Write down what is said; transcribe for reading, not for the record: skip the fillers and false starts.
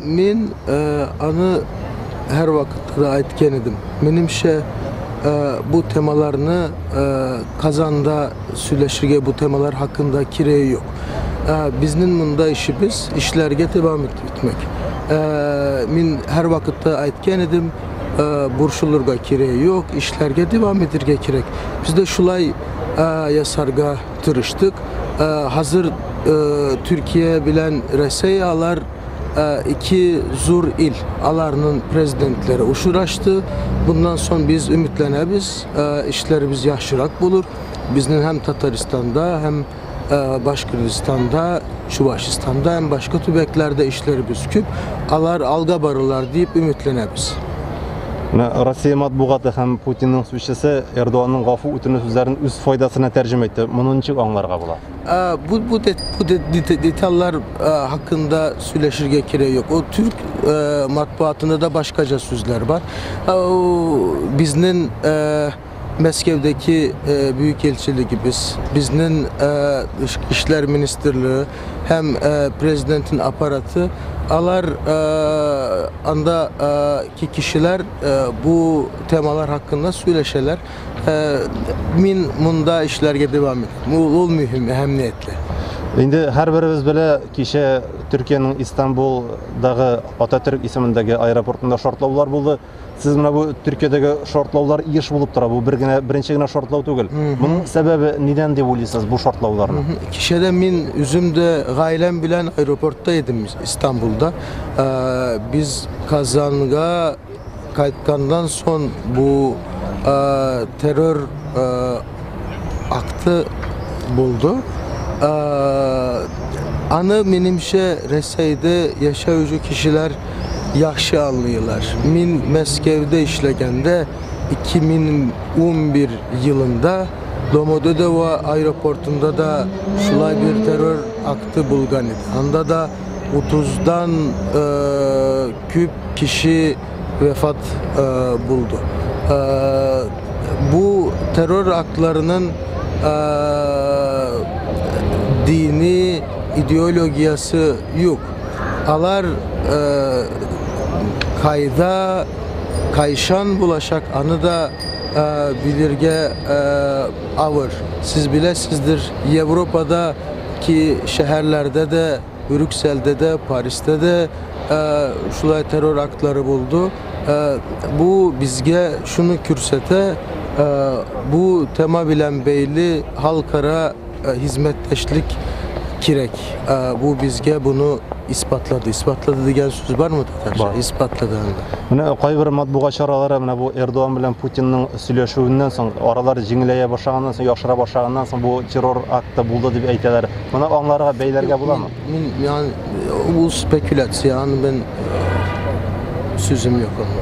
Men anı her vaqıtta da aytken edim. Menimce, bu temalarnı Qazanda söyleşirge bu temalar haqqında kereği yoq. Bizniñ mında işimiz, işlerge devam etmek. Men her vaqıtta aytken edim, burşulırğa kereği yoq, işlerge devam etirge kerek. Biz de şulay yasarğa tırıştıq. Hazır Türkiye bilen Resey alar iki zur il, alarnıñ prezidentleri uşuraştı. Bundan soñ biz ümütlenemiz, işlerimiz yahşıraq bolur. Bizniñ hem Tataristanda, hem Başkırtistanda, Çuvaşistanda, hem başqa tübeklerde işlerimiz küp, alar alğa barırlar deyip ümütlenemiz. Менә Россия матбугаты һәм Путинның сүзчесе Эрдоганның гафу үтенү сүзләрен үз файдасына тәрҗемә итте. Моны ничек аңларга була? Bu bu bu detallar hakkında söyleşirge kerek yoq. O türk matbuatında da başqaca sözler bar. O bizniñ Meskevdeki büyükelçiligimiz, bizniñ Tış işler ministrligi hem prezidentin apparatı, alar andaki kişiler bu temalar haqqında söyleşeler. Men mında işlerge devam etem. Ol mühim, ehemmiyetli. Инде һәрберебез белә, кичә Төркиянең Истанбулдагы Ататөрк исемендәге аэропортында шартлаулар булды. Сез менә бу Төркиядәге шартлаулар еш булып тора. Бу бер генә, беренче генә шартлау түгел. Моның сәбәбе нидән дип уйлыйсыз бу шартлауларны? Кичәдә мин үзем дә гаиләм белән аэропортта идем Истанбулда. Без Казанга кайтканнан соң бу террор акты булды. Аны, минемчә, Рәсәйдә яшәүче кешеләр яхшы аңлыйлар. Мин Мәскәүдә эшләгәндә 2011 елында Домодедово аэропортында да шулай бер террор акты булган иде. Анда да 30-дан күп кеше вефат булды. Бу террор актларының дини идеологиясе юк. Алар кайда, кайчан булачак, аны да белергә авыр. Сез беләсездер, Европада ки шәһәрләрдә дә, Брюссельдә дә, Парижда да шулай террор актлары булды. Бу безгә шуны күрсәтә, бу тема белән бәйле халыкара хезмәттәшлек кирәк. Бу безгә буны исбатлады. Исбатлады дигән сүз бармы татарча? Бар. Исбатлады анда. Менә кайбер матбугат чаралары менә бу Эрдоган белән Путинның сөйләшүеннән соң, аралар җиңеләя башлаганнан соң, яхшыра башлаганнан соң бу террор акты булды дип әйтәләр. Моны аңларга, бәйләргә буламы? Мин, мин, ул спекуляция, аны мин сүзем юк анда.